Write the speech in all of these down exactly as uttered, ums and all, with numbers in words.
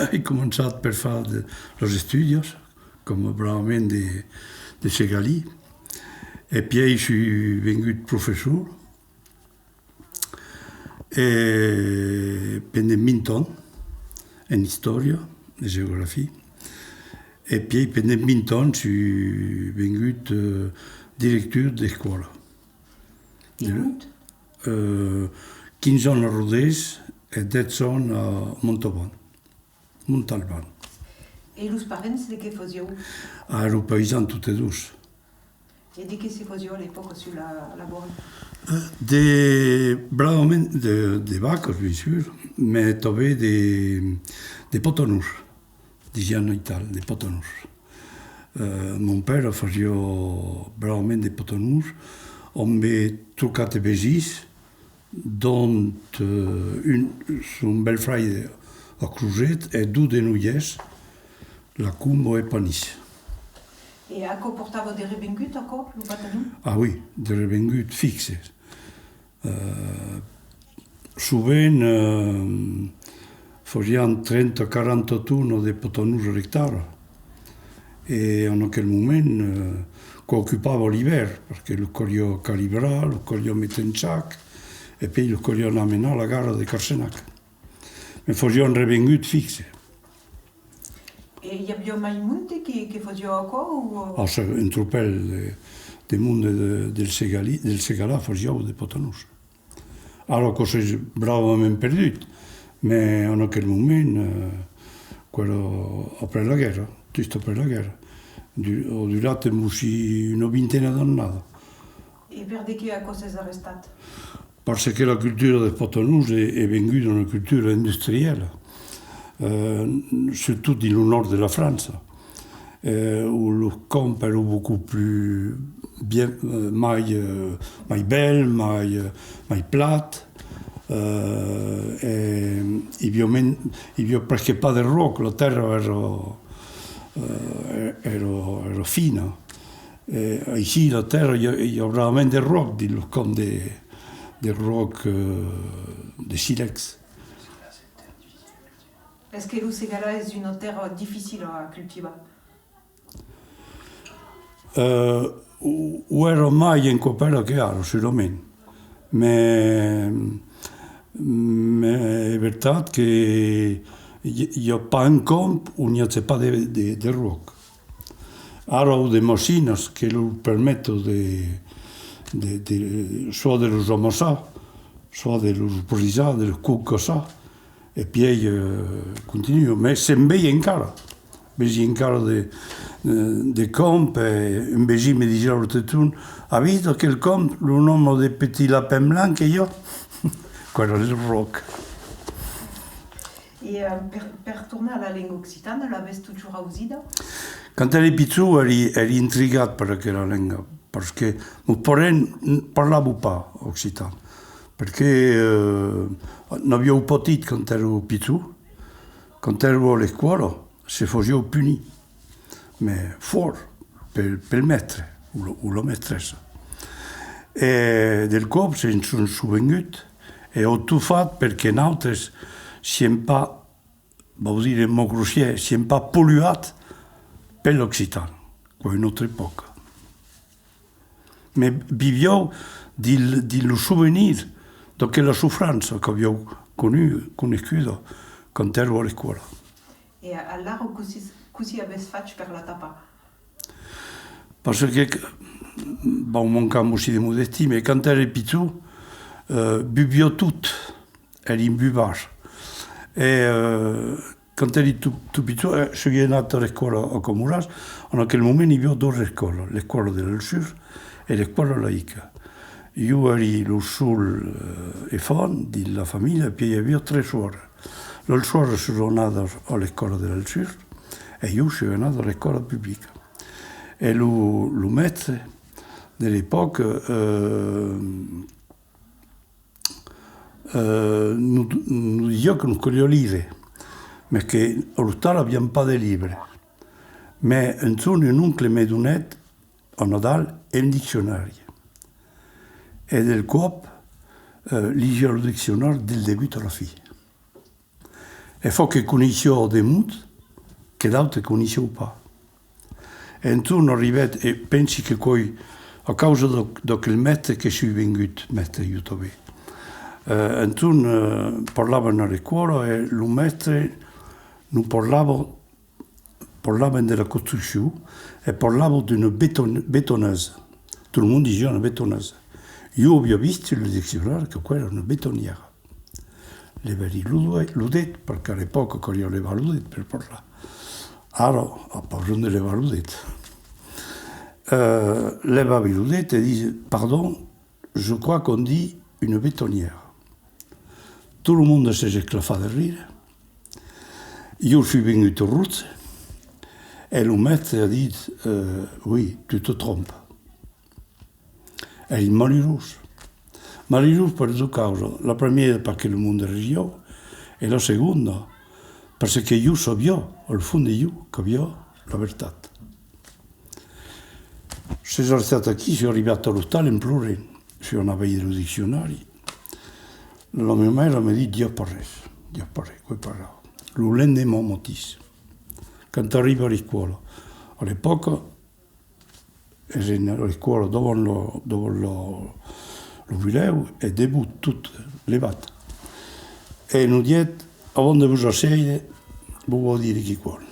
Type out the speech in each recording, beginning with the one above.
ai començat per far de, los estudis, coma bravament de, de segalin, e pièi soi vengut professor, e pendent vint ans en istòria e geografia, e pièi pendent vint ans soi vengut, eh, director d'escòla. De, eh, quinze ans a Rodés e dètz ans a Montauban. Montalban. E los parents de qué fasián? Ah, èran païsans totes dos. E de qué se fasiá a l'epòca sus la, la bòria? Eh, de, bravament de, de vacas, bien sûr, mas tanben de, de patanons, disián aital, de patanons. Eh, mon père fasiá bravament de patanons, ambe tres o quatre vesins, dont, eh, un, son bèl-fraire a Crozet e dos de noièrs, la Comba e Panís. E aquò portava de revengut, aquò, lo patanon? Ah oui, de revengut fixe. Eh, sovent, eh, fasián trenta, quaranta tonas de patanons a l'ectara. E en aquel moment, eh, qu'ocupava l'ivèrn, perque los caliá calibrar, los caliá metre en sac, e puèi los caliá anar menar a la gara de Carcenac. Mas fasiá un revengut fixe. E i aviá mai monde que, que fasiá aquò, o? Ah, se, un tropèl de, de monde de, del Segalí, del Segalar fasiá de patanons. Ara aquò s'es bravament perdut, mas en aquel moment, eh, qu'èra après la guèrra, just après la guèrra. Du-, a durat embossi una vintena d'annadas. E per de qué aquò s'es arrestat? Parce que la cultura dels patanons es, es venguda una cultura industriala, eh, surtot dins lo nòrd de la França, eh, ont los camps èran beaucoup plus bien, eh, mai, eh, mai bèls, mai, eh, mai plats, eh, e i aviá men-, i aviá presque pas de ròc, la tèrra èra, eh, èra, èra fina. E aicí, la tèrra, i a, i a bravament de ròc dins los camps de, de ròc, eh, de silèx. Es que lo Segalar es una tèrra dificila a cultivar? Eh, o, o èra mai en còp èra que ara, surament. Mas, mas es vertat que i, i a pas un camp ont i aja pas de, de, de ròc. Ara, an de machinas que lor permeton de, de, de, soit de los amassar, soit de los brisar, de los concassar, e pièi, eh, continuan. Mas se'n vei encara. Vesi encara de, de, de camps, e un vesin me disiá l'autre jorn: "As vist aquel camp, lo nòmbre de petits lapins blancs que i a?" Aquò èra lo ròc. E, eh, per, per tornar a la lenga occitana, l'avètz totjorn ausida? Quand èri pichon, èri, èri intrigat per aquela lenga, parce que mos parents n-, parlavan pas occitan, perque, eh, n'avián patit quand èran pichons, quand èran a l'escòla, se fasián punir, mas fòrt, pel, pel mèstre o la, o la mestressa. E del còp se'n son sovenguts e an tot fach perque nautres siam pas, vau dire un mot grossièr, siam pas polluats per l'occitan, qu'èra una autra epòca. Mas vivián dins, dins lo sovenir d'aquela sofrança qu'avián conu-, conescuda quand èran a l'escòla. E a, alara, cossí, cossí avètz fach per la tapar? Parce que, vau mancar un bocin de modèstia, mas quand èri pichon, eh, buviá tot, èri un buvard. E, eh, quand èri tot, tot pichon, eh, soi anat a l'escòla a Camoràs, en aquel moment i aviá doas escòlas, l'escòla de l'Alçur e l'escòla laïca. Ieu èri lo sol, eh, enfant dins la familha, e pièi i aviá tres sòrres. Las sòrres son anadas a l'escòla de l'Alçur e ieu soi anat a l'escòla publica. E lo, lo mèstre de l'epòca, eh, eh, nos, nos disiá que nos caliá lire, mas que a l'ostal aviam pas de libre. Mas un jorn un oncle me donèt a Nadal un diccionari. E del còp, eh, ligiá lo diccionari del debut a la fin. E fa que coneissiá de mots que d'autres coneissián pas. E entorn arribèt, e pensi que qu'ei a causa d'aqu-, d'aquel mèstre que soi vengut mèstre, jo tanben. Eh, entorn, eh, parlavan a l'escòla e lo mèstre nos parlava, parlavan de la construccion e parlava d'una beton-, betoneuse. Tot lo monde disiá una betoneuse. Jo aviá vist sul diccionari que qu'èra una betonièra. Levèri lo doe-, lo det, perque a l'epòca caliá levar lo det per parlar. Ara, a pas besonh de levar lo det. Eh, levavi lo det e disi: « Pardon, je crois qu'on dit une bétonnière. » Tot lo monde s'es esclafat de rire. Jo soi vengut roge e lo mèstre a dit: « Eh, oui, tu te trompes. » Èri malurós. Malurós per doas causas. La premiera, perque lo monde riá, e la segonda, perque jo sabiá, al fons de jo, qu'aviá la vertat. S'es arrestat aquí, soi arribat a l'ostal en plorent. Soi anat veire lo diccionari. La mia maire me dit: « Dias pas res, dias pas res, qu'ei pas grave. » Lo lendeman matin, quand arribi a l'escòla, a l'epòca, èrem a l'escòla davant lo, davant lo, lo bulèu, e debut tot levat. E nos dièt: « Avant de vos asseire, vos vau dire quicòm.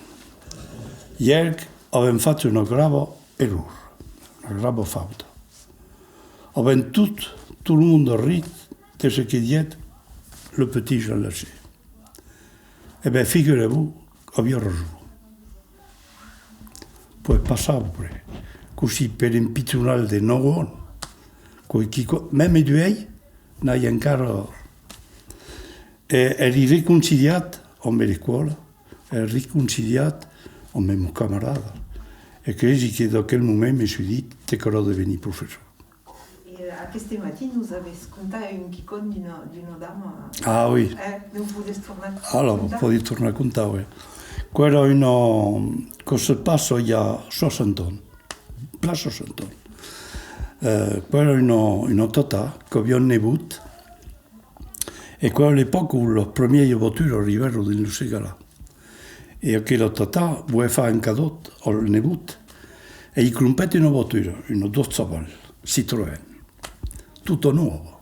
Ièr avèm fach una grava error, una grava fauta. Avèm tot, tot lo monde rit de çò que dièt le petit Jean Lachey. » E ben, figuratz-vos qu'aviá rason. Puèi passar après, cossí per un pichonal de nòu ans, qu'ei quicò-, mème d'uèi, n'ai encara. E èri reconciliat amb l'escòla, èri reconciliat amb mos camaradas. E cresi que d'aquel moment me soi dit: « Te calrà devenir professor. » E aqueste matin nos avètz contat un quicòm d'una, d'una dama. Ah oui. Eh, nos podètz tornar contar? Alòrs, pòdi tornar contar, oui. Qu'èra una, que se passa i a soixante ans, plan soixante ans. Eh, qu'èra una, una tata qu'aviá un nebot, e qu'èra a l'epòca ont las premièras voturas arribèron dins lo Segalar. E aquela tata volèt far un cadòt al nebot e i crompèt una votura, una Dodge Saval, Citroën, tota nòva.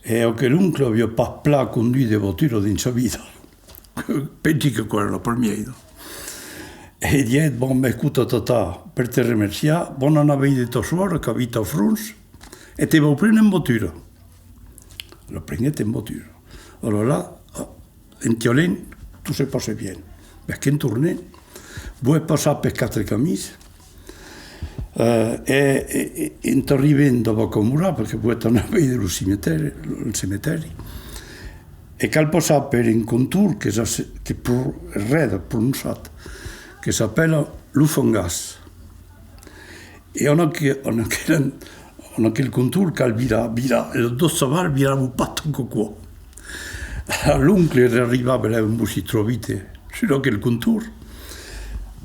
E aquel oncle aviá pas plan conduit de votura dins sa vida. Pensi que qu'èra la premièra. E dièt: « Bon, m'escota, tata, per te remerciar, vau anar veire ta sòrre qu'abita a Frons e te vau prene en votura. » La prenguèt en votura. Alòrs la, en tialent, tot se passèt bien. Mès qu'en tornent, volèt passar pels quatre camins, eh, e, e, e, en arribent davant Camorra, perque volèt anar veire lo cimetèri, lo, lo cimetèri, e cal passar per un contorn qu'es asse-, qu'es pro-, rèd, pronoçat, que s'apèla lo Fangàs. E en aqu-, en aquel, en aquel contorn cal virar, virar, e los dos chavals viravan pas tant que quò. L'oncle arribava, l'avèm vostit tròp vite sus aquel contorn.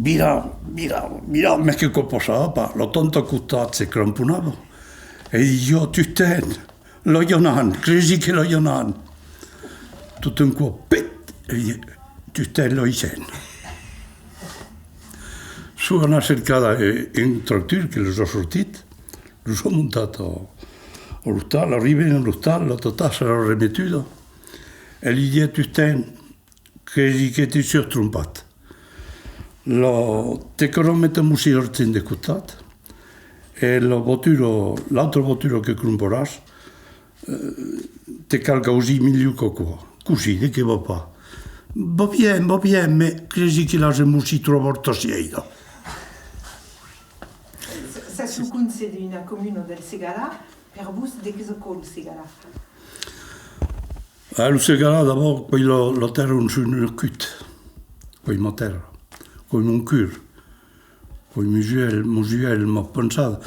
Virar, virar, virar, mès quicòm passava pas. La tanta a costat se cramponava. E disiá: « Tustèn, la i a anant, cresi que la i a anant. » Tot un còp, pit! E disiá: « Tustèn, la i sèm. » Son anats cercar, eh, un tractur que los a sortit, los a montat a, a l'ostal. Arribent a l'ostal, la tata s'èra remetuda e li diguèt: « Tustèn, cresi que te siás trompat. La, te calrà metre un bocin d'argent de costat, e la votura, l'autra votura que cromparàs, eh, te cal causir milhor qu'aquò. » « Cossí, de qué va pas? » « Va bien, va bien, mès cresi que l'as un bocin tròp artassièira. » Sètz lo conse d'una comuna del Segalar. Per vos, de qué es aquò, lo Segalar? Ah, lo Segalar, d'abòrd, qu'ei la, la tèrra ont soi nascut. Qu'ei ma tèrra. Qu'ei mon cur. Qu'ei mos uèlhs, mos uèlhs, ma pensada.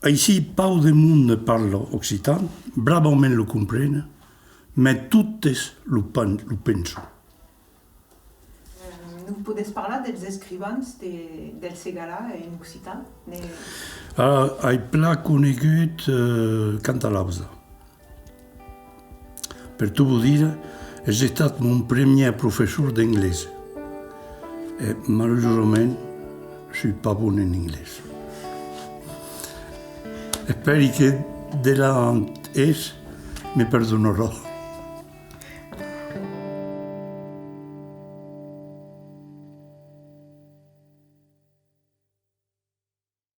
Aicí, pauc de monde parla occitan, bravament lo comprenen, mès totes lo pen-, lo pensan. Eh, nos podètz parlar dels escrivans de, del Segalar en occitan? Ne... Ah, ai plan conegut, eh, Cantalausa. Per tot vos dire, Es estat mon premier professor d'anglés. E, malurosament, soi pas bon en anglés. Espèri que de là en hènt me perdonarà.